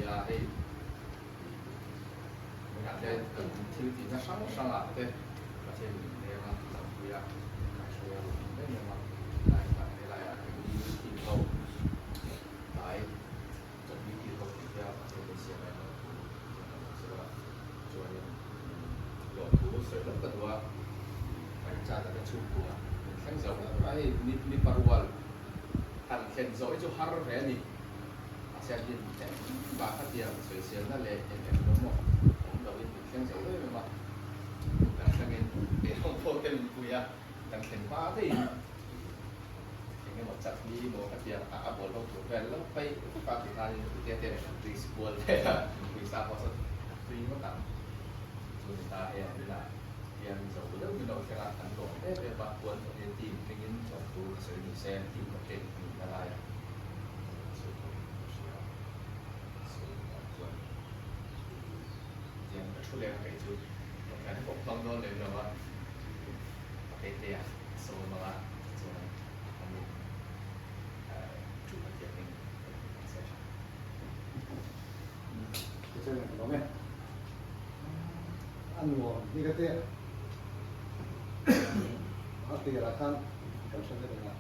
Nia hei tunah te kan thil tihna hrang hrangah te Pathian in min leng a, Lampuia min kaihhruai a rawn awm em em a, helai hmunah helaiah keini team ho tlai chawhni kil ho tih te a Pathian min siam a emaw thu chuan kan awm silo a, chuanin lawmthu sawi lawk ka duh a, Parichata te chhungkua min thleng zo em a, hei ni parual han thlen zawh hi chu har ve a ni. Mahse an din engmah kha tiang sawiselna leh eng eng lo maw awm loin min thleng zo em em a, kan thlengin eirawng pawh te min pui a, kan thlen hma daihin eng emaw chutney maw kha tiang a a bawl ho tur vel lo paih vek a tikhanin putea te nen kan tui kual vel a, pawisa pawh saw tui ngawt ang chu ni ta hei an inah hian zo deuh min lo thleng a, kan lawm em em a, puan pawhin team hmingin lawmthu ka sawi ni se team captain ka nihna laiah. A nuam hi ka tia a tirah khan kan hre vek ang a.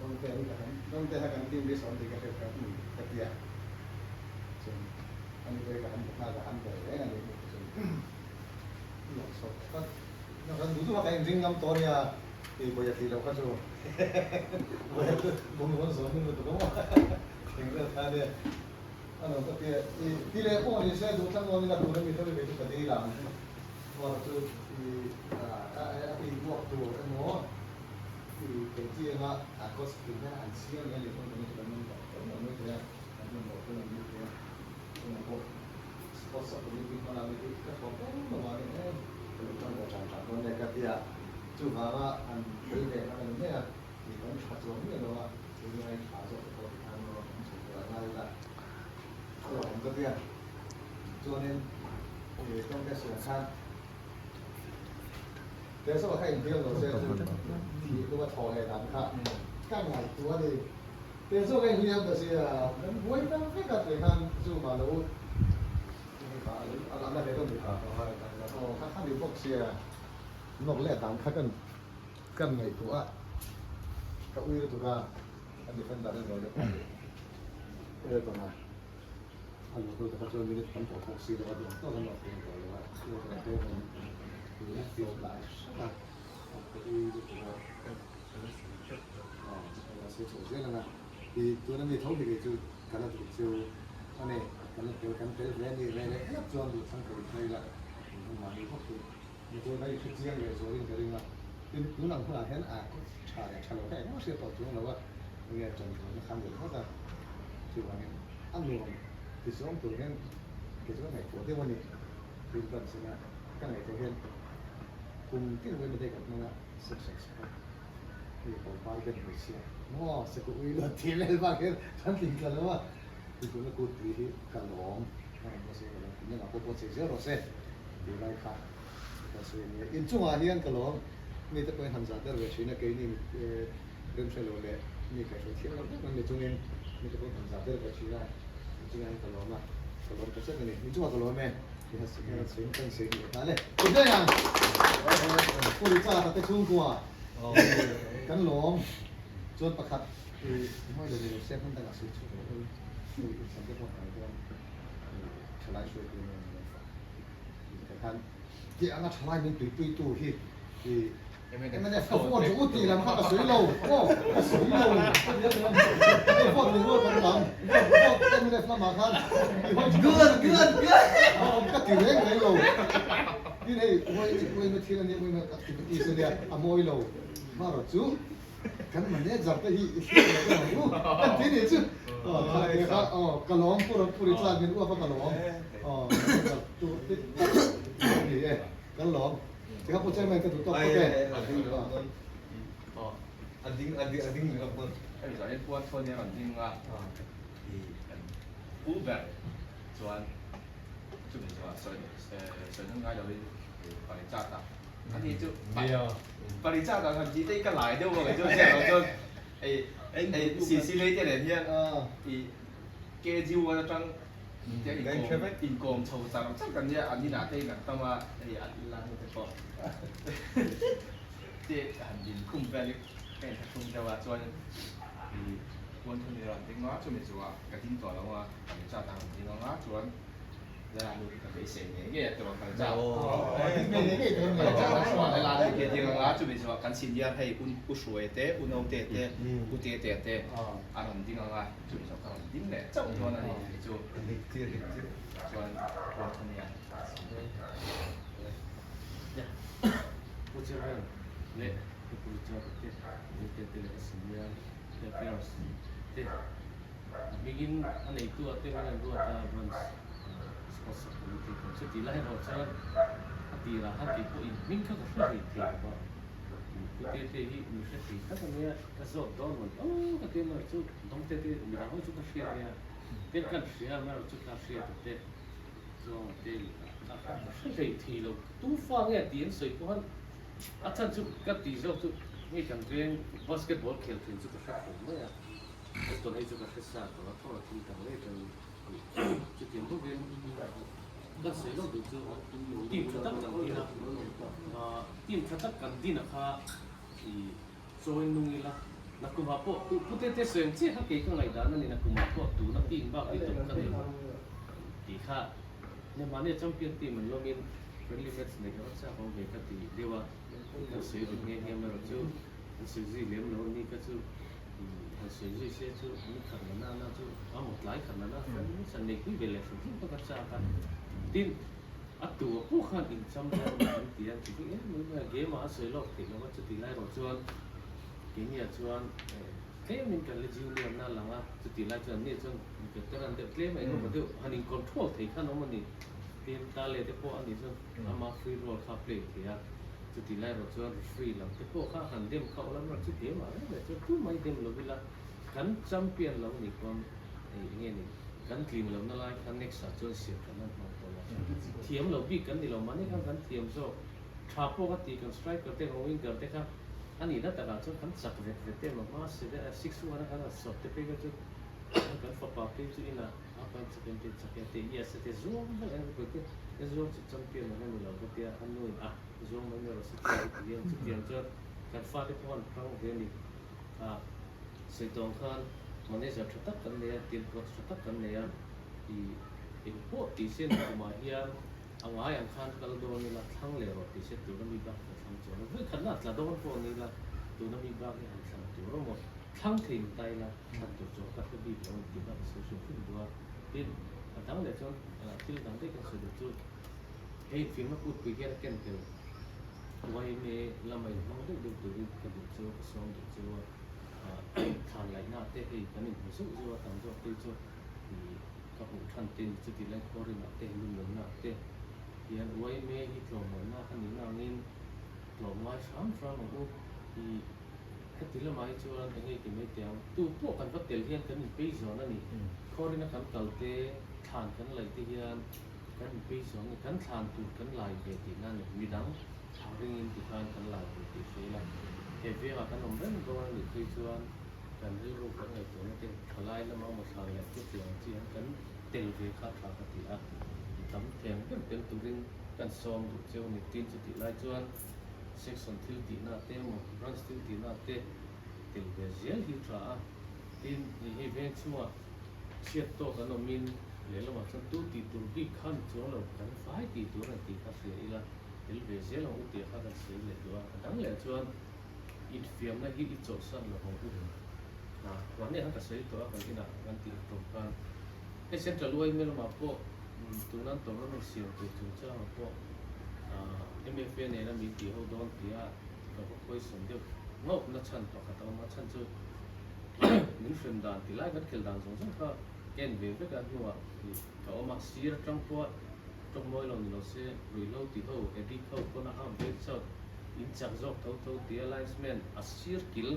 Dawngte hi ka han Dawngte kha kan team list a awm tih ka hriat kha ka ti a, chuan ani pawh hi ka han nghal a, han ber reng a ni bawk chuan lawk chhuak tak tak kan duh duh a, ka inring ngam tawh a nia tih vawi a tih loh kha chu vawi a chu bungrawn zawn hun lutuk a maw thleng vel kha ania a lo ka ti a, i ti leh pawh ni se duh thlang dawn ila tuna mi tho hi kei chu ka dil ang. Var chu i a tih buak tur emaw i kei chi anga a cost tih hian an siam leh a nih pawn kan chu kan man tak tak lo mai thei a, kan man loh pawn an ni thei a, tunah pawh sports ah committee hman a ni hi ka thawk em lo a ni em ka lo tang ve tan tan dawn e ka ti a, chuvanga an tel ve kha ka ni mai a, i kan tha chuang miah lo a, tunlai tha zawk te pawh ti khan kan chhun tur a ngai ila a lo awm ka ti a. Chuanin i tawngte suan khan Teh saw kha inhliam lo se chu thih tum a thaw leh dan kha ka ngaihtuah a ni. Teh saw kha inhliam ta sia kan buai ta vek a tih khan chu mah lo a la ve dawn ni kha. Aw kha kha ni bawk sia nawk leh dan kha kan kan ngaihtuah a ka ui lutuk a a defender en lo leh a. A luh hnu takah chuan minute tam tawh bawk si lo a, duh ang tawk an lo thei tawh lo a, chu erawh te kan tui tlawm lai hret a, a ka ui lutuk a, aw ka sawi chho zel ang a, i tuna mi tho hi kei chu ka la duh chu a ni, kan la tel kan tel ve a ni reh leh ngat chuan duh thlang ka inhai la, in hung mahni bawk hi ni chuan ka inhre chiang leh zualin ka ring a, tin tun ang hunah hian a tha leh tha lo kha engmah hriat tawh chuang lo a, enge ṭan ṭawlna kha a ni ringawt a, chuvangin. A nuam ti zawng tur hian kei chu ka ngaihtuah deuh a ni. Tun kan sin a, ka ngaihtuah hian kum tin vel te kan hmang a, section sport hei pangpar ken hmeichhia maw seku ui lo tih vel bak hian kan tling tla lo a, tih tuna kut tui hi ka lawm a rawn hmasa ka lawm kum lamah pawh pawh chei zel rawh se tih lai kha ka sawi a nia. Inchungah hian ka lawm mite pawhin han zah der ve thin a, keini Remhre lo leh mi kaihhruai thiam lo vek an ni chungin mite pawh han zah ber ve thin a, in chungah hian ka lawm a, ka lawm ta zet a ni. In chungah ka lawm e, ti ha si hian sawi kan sawi leh nghal e. Ti hle ang, Pu Richard a te chhungkua kan lawm chuan pakhat i mawi lo ni lo se hmun dangah sawi chhuak lo ul hei inthlan te pawh hnai dawn thalai hruaitu nge ni lo ti khan ti anga thalai min tuipuitu hi i MNF ka vote u tih lam kha ka sawi lo aw ka sawi lo hei vote ring rual kan lam vote vote MNF lamah khan i hawi good good good ka ti reng reng lo tin hei uai uaina thil ania uaina activities ania a mawi lo marawh chu kan manager te hi i hriat lo deuh ang u kan ti nih chu aw kha kha aw ka lawm pu pu Richard min uap a ka lawm aw manager tu te ni e. Kan lawm. Tikha pu chairman ka duh tawk phawt e. A ding ringawt dawn. A ding a ding a ding ringawt dawn. Hemi zawh hian puan thawn hi a rawn ding a, i kan pu ber chuan chumi zawhah sawi sawi nawn ngai loin Parichata a ni chu Parichata han tih te hi ka lai deuh a kei chuan chiah lo chuan. Hei hei Sicily te nen hian i KG1 atang te inkawm inkawm chho char char kan nia an inah te in an tam a hei an in lai te pawh te han din khum vel hi ka inthlahrung deuh a chuan i Puanthuni rawn ding a chumi chuah ka ding tawh lo a ka ni chat a rawn ding ang a chuan Lalanu hi ka beisei ngei ngei a tawng kal chau. Lalanu hi ding anga chumi chu kan senior hei U Hruai te, U Note te, U Tete te a rawn ding anga chumi chu ka rawn ding leh chauh dawn a ni tih chu chuan ruat a nia. Pu Chairman leh Pu Richard te, U Tete leh senior te players te A hmingin a neitu ah te min an ruat a, Branch Sports Subcommittee kan chu tih lai erawh chuan a tirah khan kei pawh in hming kha ka hre hlei thei lo va, Pu Tete hi mi hre thei tak a nia, ka zawt dawn rawn aw ka ti a, amaherawhchu Dawng Tete midang ho chu ka hriat nia, tin kan hria amaherawhchu ka hriat a te chuang a te ka hre hlei thei lo, tu fa nge tih an sawi pawh khan a chhan chu ka tih zawk chu hei kan veng basketball khel thin chu ka hre tho mai a. Hei hei chu ka hre sa tawh a, thaw a thil dang leh atangin chutiang bawkin kan sawi lawk duh chu team tha tak kan din a, team tha tak kan din a kha ih chawi nung ila nakumah pawh pu tete sawi ang chiah kha kei ka ngaihdan a ni nakumah pawh tuna team bak hi tawp ka nei lo tih kha mahni champion team an lawmin friendly match neih erawh chak awm ve ka ti deuh a, kan sawi ru nghe nghe amaherawh chu an sawi zui lem lo a ni ka chu. Han sawi zui se chu ni khat na na chu a maw tlai khat na na fan san nei pui ve leh hrim hrim kha ka chak a. Tin, a tu a pawh khan incham dawn a an ti a, an ti bik em em mai a, game ah a sawi lawk theih lo a, chuti lai erawh chuan keini ah chuan tlemin kan la junior na lang a, chuti lai chuan anni chuan veteran deuh tlem a engemaw deuh han in control thei khan awm a ni. Tin, ta leh te pawh ani chuan ama free role kha a play thei a. Chuti lai erawh chuan referee lam te pawh kha han dem khauh lam erawh chu game ah reng reng chuan tumah i dem lo ila kan champion lo nih pawn eng nge ni kan tlin lohna lai kha next ah chuan siam that nan hmang dawn a, thiam lo bik kan ni lo mahni khan kan thiam zawk tha pawh ka ti kan striker te kan winger te kha a nihna takah chuan kan chak vet vet em a hma seven six one a kan han sawp te phei kha chu kan fapa phei chu inah A kan chakin te chakin te yes a ti zuam vek ang ka ti e zuam chu champion ang a ni lo ka tia a nu in a zuam mai mai rawh se ti a ti hian chutiang chuan kan fate pawh an hrang ve a ni a sawi tawng khan manager tha tak kan nei a team coach tha tak kan nei a i engpawh tih se ni kumah hian a ngai ang khan kal dawn ila thlang leh rawh tih se tuna mi bak ka thlang chuang a vawikhat na tla dawn pawh ni ila tuna mi bak hi han thlang tur a maw thlang thei in ta ila. Thlan tur chu ka hre bik lo tih kha ka sawi hrim hrim duh a. Tin, a dang leh chuan thil dang daih kan sawi duh chu hei firma kutpui hian a ken tel YMA lama inhmang deuh deuh turin ka duh chu ka sawm duh chu a thlan laihna te hei kan inhmu zeuh zeuh a tam zawk phei chu ih ka hmuh than te ni chuti lai khawrinah te lunglawmna te hian YMA hi tlawmawlna a nih na angin tlawm ngai hram hram ang u ih Heti lamah hi chuan eng nge ti mai teh ang, tu pawh kan va tel hian kan inpei zawn a ni. Khawrina kan kal te, thlan kan laih te hian kan inpei zawn a ni. Kan thlan tur kan lai ve tihna a ni. Midang thla ringin tikhan kan lai ve tih hria ila, he vengah kan awm reng dawn a nih phei chuan kan rilru kan ngaihtuahna te thalai lama maw thlan laih te tiang ang chi hian kan tel ve kha tha ka ti a. Tam theng ber tel turin kan sawm duh cheu a ni. Tin, chutih lai chuan. Section thil tihna te emaw branch thil tihna te tel ve zel hi tha a, tin hei veng chhungah chhiat tawk an awmin lehlamah chuan tu tih tur bik kha ni chuang lo kan fai tih tur an tih kha hria ila tel ve zel ang u tih kha kan sawi leh duh a, a dang leh chuan infiamna hi i chawlhsan lo ang u a, mahni ah khan ka sawi tawh a kan inah kan tih tum khan hei Central YMA lamah pawh tuna an tournament siam tur chungchangah pawh MFA nena min tih ho dawn tia ka va khawisawn deuh ngauh na chhan pakhat a awm a, chhan chu min hrem dan ti lai kan khel dan zawng zawng kha ka en ve vek a hnuah ka awm a, sir atang pawha tawk mawi lo ni lo se ruihhlo ti ho addict ho pawn a ham vek chauh in chak zawk tho tho tia linesman a sir kil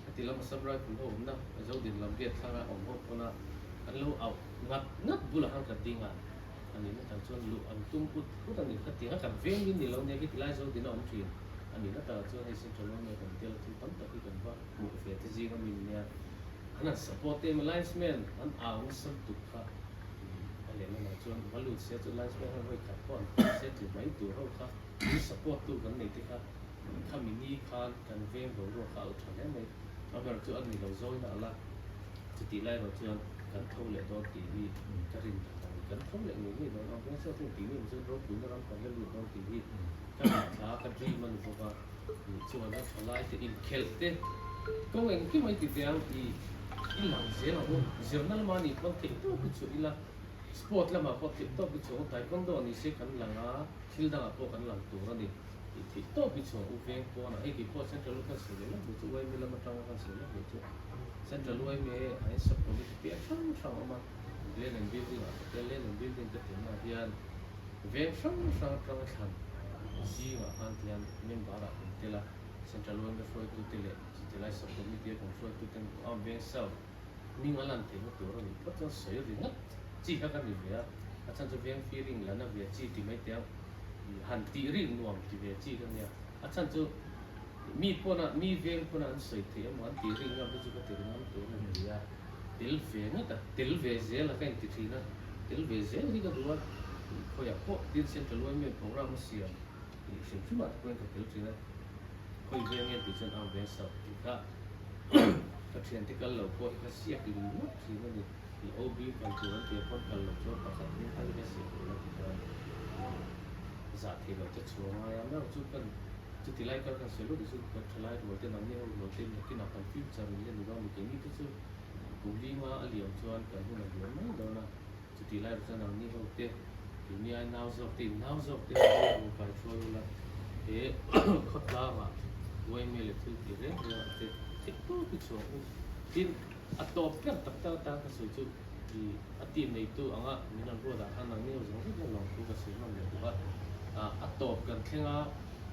heti lama sub rifle ho awmna Zodin lam gate thlanga awm ho pawna an lo auh ngat ngat bulah khan ka ding a. A nihna tak chuan luh an tum ut ut a ni. Khatiang a kan veng in ni lo nia khi tilai zo din a awm thin. A nihna takah chuan hei Central Lawmna kan tel thil tam tak hi kan va hmuh ve te zing a mi nia. An han support em a, linesman an au nasa lutuk kha a lehlamah chuan va lut sia chu linesman ho vawi khat pawh an pawh se tlu mai tur ho kha min support tu kan nei te kha khami ni khan kan veng boruak kha a alh tha hle mai. A ber chu a ni lo zawina a la chutih lai erawh chuan kan tho leh dawn tih hi ka rin dan a ni. Kan tho leh ngei ngei dawn a, veng saw thung tih ngei chuan ropuina ram kan la lut dawn tih hi ka ngaithla a, ka dream a ni bawk a. Ih chuan a tha lai te inkhelh te kawng engkim a i ti teh ang ih i lang zel ang u. Zirna lama nih pawn theih tawp i chhuah ila, sport lamah pawh theih tawp i chhuah ang u, taekwondo ni se kan lang a, thil dangah pawh kan lang tur a ni. Tih theih tawp hi chhuah u veng pawn ah hei kei pawh Central u kan sawi leh lawk duh chu YMA lam atanga kan sawi lawk duh chu Central YMA ah hian sub committee piah hrang hrang a awm a Land and Building ah ka tel Land and Building ka telna ah hian veng hrang hrang atanga thlan zingah khan tihian member ah kan tel a Central YMA hruaitu te leh chutilai sub committee a kan hruaitu ten pawh a veng south hming a lan theihna tur a nih phawt chuan sawi ringawt chi kha ka ni ve a a chhan chu veng feeling la na ve chi ti mai teh ang. Han tih rik nuam ti ve chi ka nia. A chhan chu mi pawna mi veng pawna an sawi theih emaw an tih rik ngam te chu ka ti ringawt tur a ni a. Tel ve ngawt a, tel ve zel a ka inti thin a, tel ve zel hi ka duh a. Khawiah pawh tin Central YMA programme a siam tih hrim hrim ah te pawhin ka tel thin a. Khawi veng nge tih chuan Arm Veng South tih kha ka thiante kal lo pawh hi ka siak lui ngawt thin a ni. I OB kal tur an tia pawn kal loh chuan pakhat hming tal hi a siam tur a ti chuan zah theih loh te chhuah ngai a, mer chu kan chuti lai kar kan sawi lut chu kan thalai rual te nangni ho rual te nakinah kan future in la ni dawn ni keini te chu kum linga a liam chuan kan hun a liam mai dawn a, chuti lai erawh chuan nangni ho te keini ai nau zawk te in nau zawk te rilru kai hruai ula he khawtlangah uaime leh thil tih reng reng ah te theih tawp hi chhuah u tin. A tawp ber tak tak atan ka sawi chu i a team neitu anga min rawn ruat ah khan nangni ho zawng zawng hian lawmthu ka sawi hman leh duh a, a tawp kan thleng a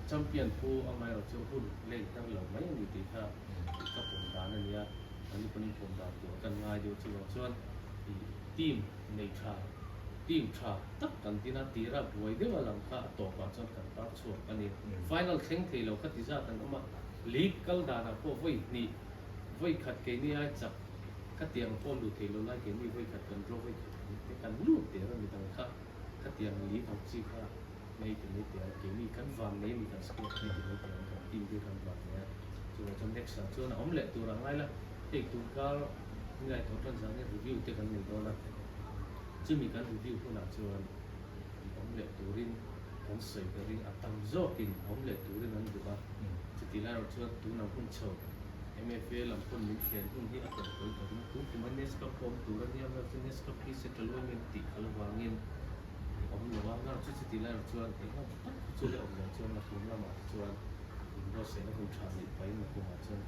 champion phu amaherawh chu hun lei her lo mai a ni tih kha ka pawm dan a nia, an ni pawm dan tur kan ngai deuh chuvang chuan i team nei tha team tha tak kan din a, tira buai deuh a lang kha a tawpah chuan kan tar chhuak a ni. Final thleng thei lo kha ti zat an awm a, league kal danah pawh vawi hnih Vawi khat keini ai chak khatiang pawh lut thei lo lai keini vawi khat kan draw vawi khat kan te kan lut der a midang kha khatiang li ang chi kha nei ti mai teh ang keini kan van nei a ni kan squad nei ti mai teh ang kan team bik an van nei a chuvang chuan next ah chuan a awm leh tur a ngai la hei tun kar nilai tawh tan zan hian review te kan nei dawn a chumi kan review hunah chuan awm leh turin kan sawi ka ring a tam zawkin awm leh turin an duh a chuti lai erawh chuan tun ang hun chho MFA lam pawn min thlen hun hi a tawh tawi ka ring tun kum a Nescup pawh awm tur a nia vel chu Nescup hi Central Women tih khalh avangin i awm lo a ngar chu chuti lai erawh chuan eng emaw tak chu le awm loh chuan nakum lamah te chuan inbuatsaihna hun tha neih pahin nakumah chuan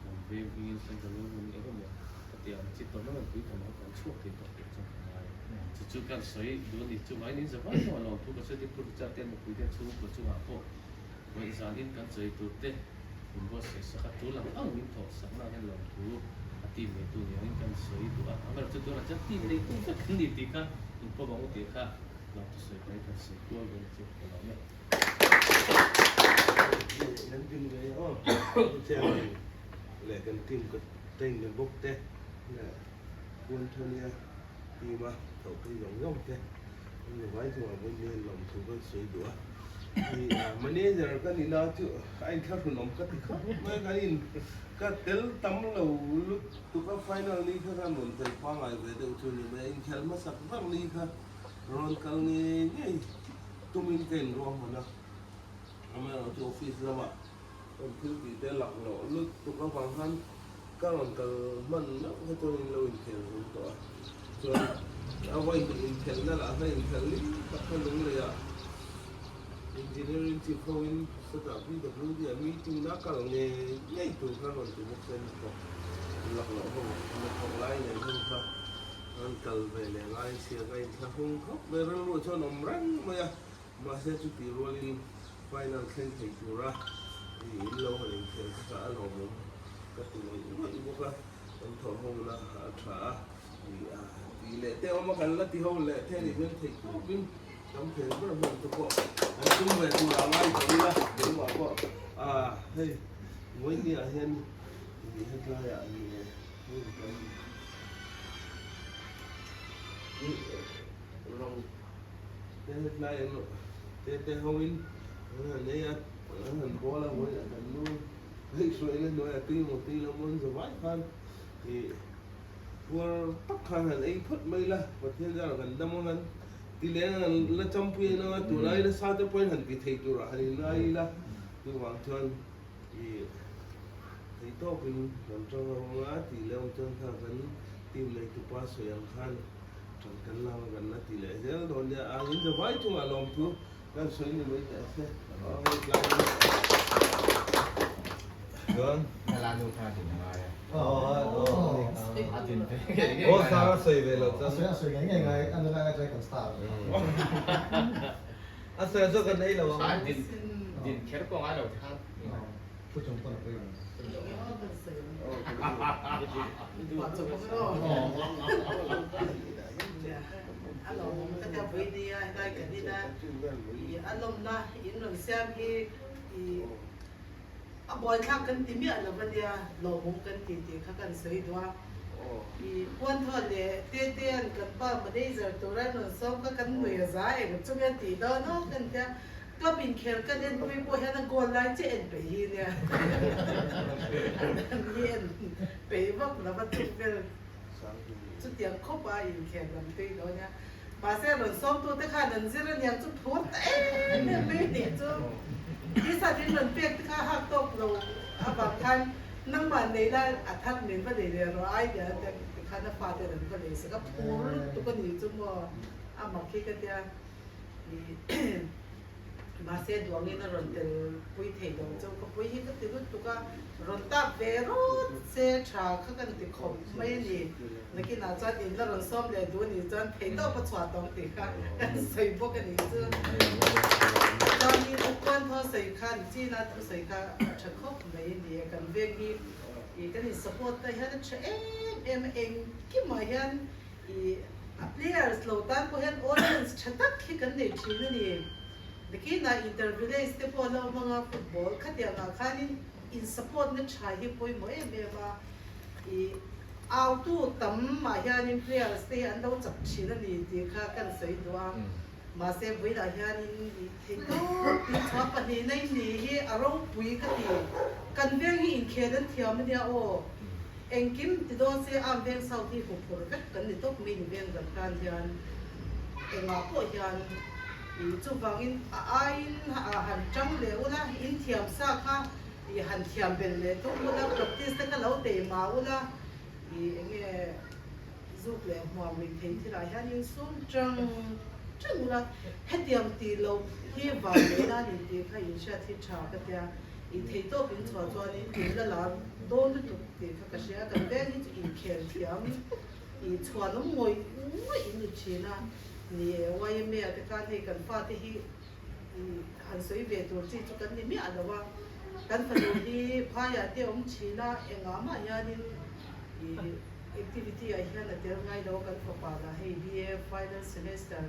kan veng hmingin Central Women eng emaw ka ti ang chi tournament pui tham ang kan chhuak thei tawh tur chuan ka ngai chu chu kan sawi duh a ni chuvangin in zavai zawng a lawmthu ka sawi tin Pu Richard te an nupui te chhungkaw chungah pawh Vawi zanin kan chawi tur te min buatsaih sak a, tul ang ang min thawh sakna hian lawmthu a team neitu ni angin kan sawi duh a, amaherawh chu tunah chuan team neitu vek kan ni tih kha inpawm ang u tih kha lawmthu sawi pahin kan sawi kual dawn chu ka lawm e. Kan din ve aw chairman leh kan team ka train ve bawk te leh Pu Antonia team a thawhpui zawng zawng te an ni vai chungah pawhin hian lawmthu kan sawi duh a. Hei manager ka ni na chu a inthlahrunawm ka ti khawp mai a, kan in ka tel tam lo lutuk a final ni kha khan rawn tel pangai ve deuh chu ni mai a, inkhel hmasak ber ni kha rawn kal ngei ngei tumin ka inruahman a, amaherawhchu office lamah kan thil tih te laklawh lutuk avang khan Ka rawn kal hman meuh kha chuan in lo inkhel zo tawh a, chuan a vawi hnih inkhelhna lah kha inkhelh lim tak kha lunglei ah Engineering chief ho in sawtah PWD ah meeting na kal ngei ngei tur kha rawn ti bawk se hnathawk laklawh ho hnathawk lai nei ho kha rawn kal ve leh ngai sia ka inthlahrung khawp mai rilru chuan awm reng mai a. Mahse chutih rualin final thleng thei tura in lo han inkhel kha kha a lawmawm ka ti ngawih ngawih bawk a, kan thawhhawna a tha a, tih leh te awm a kan la ti ho leh the nih hmel theih tawpin tam thei ber hman te pawh an tum ve tur a ngai tawh ila keimah pawh. A hei vawiin ah hian i hetlaiah ni e hei kan i rawng te hetlai an te te ho in an han ei a an han bawl a vawiin ah kan nu hei hruaina hnuaiah tui maw tui lo maw an za vai khan i puar tak khan han ei phawt mai la Pathian zarah kan dam ang an ti leh ang an la champui ang a tunlai nasa te pawhin han ti thei turah han inngai ila chuvang chuan i thei tawkin kan tang ho ang a tih leh awm chuan kha kan team nei tupa sawi ang khan tan kan la ang a kan la ti leh zel dawn nia a in zavai chungah lawmthu kan sawi ni mai teh se hei tlai Chuan hela nu kha din a ngai a. A din ve ngei ngei ngai a. A sawi ve lo chuan. A sawi ngei ngei ngai a nula ngai chuan kan star. A sawi chu kan ei lo ang. A din din kher pawh ngai lo ti khan. Thu chung pawn a pawi ang. A lawmawm ka tia vawi nia helai kan ina i a lawmna in rawn siam hi i a buaithlak kan ti miah lo ania lawmawm kan ti tih kha kan sawi duh a i Puanthaw leh Tetea'n kan pa manager tura an rawn sawm kha kan nui a za eng chunge a tih dawn aw kan tia club inkhel kan enpui pawh hian a goal lai chiah en peih hi nia an hi en peih vak lova chung vel Chutiang khawp a inkhel lam tui lo ania. Mahse rawn sawmtute khan an zir aniang chu phur ta em em mai tih chu tisa din rawn pek te kha hak tawk lo avang khan nangmah nei la a thar min va nei leh rawh ai tia ti khan a fate an va nei sak a phur lutuk a nih chu maw a mak hi ka tia ih Mahse duangin a rawn tel pui thei lo chu ka pui hi ka ti lutuk a, rawn tap ve rawt se tha kha kan ti khawp mai a ni. Nakinah chuan in la rawn sawm leh duh a nih chuan thei tawp a chhuah tawng tih kha kan sawi bawk a nih chu. Chuanin Ukpuan thaw sawi khan China thusawi kha a tha khawp mai a ni a, kan veng hi ih kan in support na hian a tha em em a, engkimah hian I a players lo tan pawh hian audience tha tak hi kan nei thin a ni. Nakinah inter village te pawh lo hmang a football khatiang ah khanin in support na tha hi pawimawh em em a. I autu tam ah hianin players te hi an lo chak thin a ni tih kha kan sawi duh a. Mahse vawilah hianin i theih tawp tih chhuah pahnihna in ni hi a ropui ka ti. Kan veng hi inkhel an thiam a nia aw. Engkim ti dawn se am veng south hi huphurh vek kan ni tawp mai ni veng dang tan hian engah pawh hian i chuvangin a aiin a han tang leh ula in thiam sa kha i han thiam bel leh tum ula practice te kha lo tei mah ula i enge zuk leh hmuam rih thei thilah hian in sum tang tang ula hetiang tih loh hi van leh nan in tih kha in hriat hi tha ka tia. I thei tawp in chhuah chuanin in la lar dawn lutuk tih kha ka hria, kan veng hi chu inkhel thiam i chhuanawm ngawih ngawih in ni thin a, ni e YMA ah te khan hei kan fate hi i han sawi ve tur chi chu kan ni miah lo a, kan fanu hi phaiah te awm thin a, engah mah hianin i activity ah hian a tel ngai lo a, kan fapa lah hei BA final semester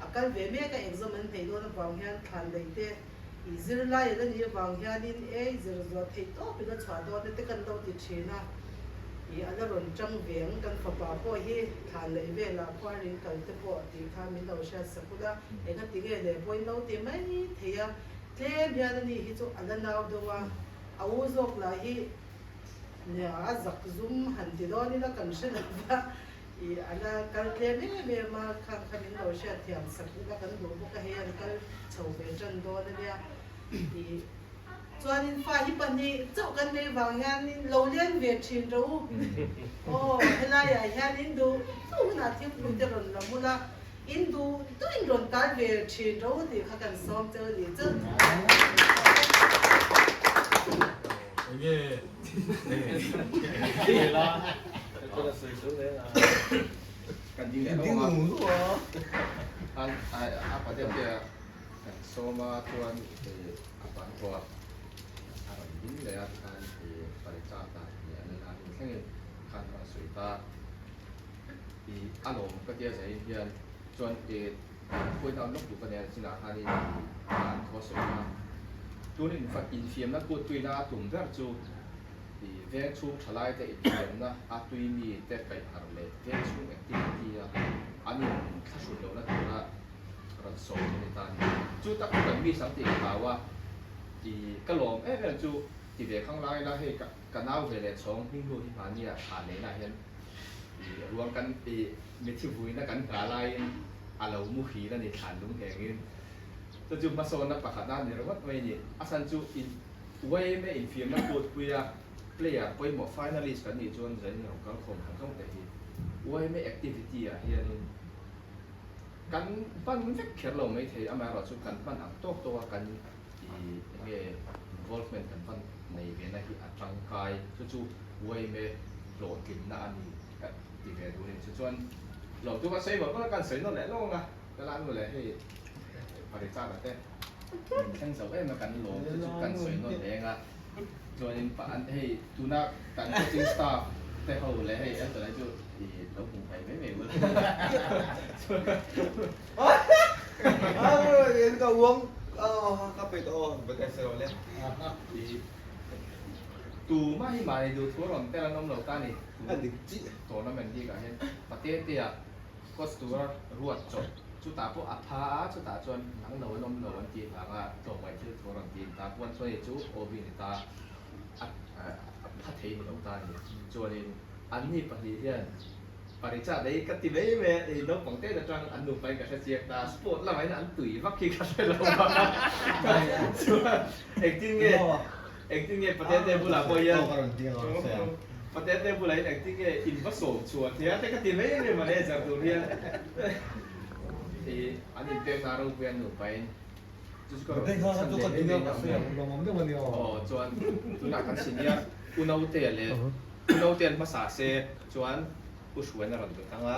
a kal ve mek a, exam an hneih dawn avang hian thlan lei te I zirlai a la nih avang hianin e i zir zuah theih tawp in a chhuah dawn a te kan lo ti thin a, i a la rawn tang ve ang kan fapa pawh hi thlan lei velah khuarin kal te pawh tih kha min lo hriat sak ula, enga ti nge leh pawhin lo ti mai thei a, tlem hian ani hi chu a la nau deuh a, a u zawk lah hi nia a zak zum han ti dawn ila kan hre lo va. I a la kal tlem em em a, khang kha min lo hriat thiam sak ila kan duh bawk a, hei an kal chho ve tan dawn a nia. I chuanin fa hi pahnih chauh kan nei vang hianin lo len ve thin rawh u. Aw helaiah hian in duh duh hunah thingpui te rawn la mul a, in duh duhin rawn tal ve thin rawh u tih kha kan sawm cheu a ni chu. Enge Kan ding leh lo a, a pate te kan sawm a chuan a ban tawh a, a rawn ding leh a tikhan Parichata tih a nena in thlengin khan a rawn sawi ta i a lawm ka tia zai hian chuan i khawi dang lawk duh ka nia chinah khanin an thaw sawi ta. Tun infiamna kutpuina a tum ber chu veng chhung thalaite infiamna a tui mite kaihharh leh veng chhung activity a an inthlahrun lohna tura rawn sawi a ni ta a ni. Chu tak chu kan miss ang tih ka hlau a, ka lawm em em chu ti ve khang lai ila hei ka nau ve leh chhawng hmingnu hi hmania thla neihna hian ruang kan mithi vuina kan nghah laiin a lo muhil a ni thlan lung nghengin. Chu chu hmasawnna pakhat a ni ringawt mai a ni. A chhan chu in YMA infiamna kutpuia player pawimawh finalist kan nih chuan zain rawn kal khawm zawng zawng te hi YMA activity ah hianin kan hman vek kher lo maithei amaherawhchu kan hman ang tawk tawk a kan i enge involvement kan hman nei ve na hi a tangkai chu chu YMA hlawhtlinna a ni ka ti ve duh a ni. Chu chuan lawmtu ka sawi mawlh mawlh a kan sawi nawn leh lawng a. Ka la nu leh hei Parichana te min thleng zo em a kan lawm te chu kan sawi nawn leng a chuanin pa an hei tuna kan coaching staff te ho leh hei Elton hi chu i lo hmu thei mai mai bula Ka uang ka pe tawh aw but ai sawi le. Tumah hi mahni duh thu rawn tel an awm lo ta ni. A dik chiah. Tournament bik ah hian pate te ah Coach tura ruat chawp chutah pawh a pha a, chutah chuan nang lo an awm lo an tih vanga tlawmngaih thil thu a rawn ti ta. Puan chuan chu Obi ni ta a pha thei ni lo ta a ni. Chuanin anni pahnih hian Paricha dei ka ti mai mai a, ei naupang te atang an nupain ka hre chiak ta, sport lamah hian an tui vak hi ka hre lo a. Chuan engtin nge Engtin nge Patete bulah pawh hian Patete bulah hian engtin nge in va sawm chhuah thei a te ka ti mai mai manager tur hian i an inpekna a ropui a nupain chu chu ka rawn chhan leh mai mai a aw chuan tunah kan senior Unaute leh Unaute an hmasa se chuan U Hruaina rawn lut ang a,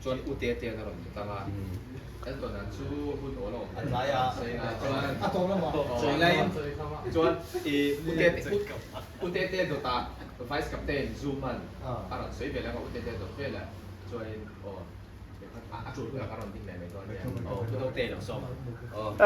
chuan U Tetean a rawn lut ang a, Elton-a chu hun awl a awm dawn a, Saina chuan chuan i U Tete U Tete dawtah Vice Captain Zuman a rawn sawi ve leh ang a, U Tete dawt velah chuanin aw a tul hunah ka rawn ding leh mai dawn nia, aw U Note lo sawm ang, aw.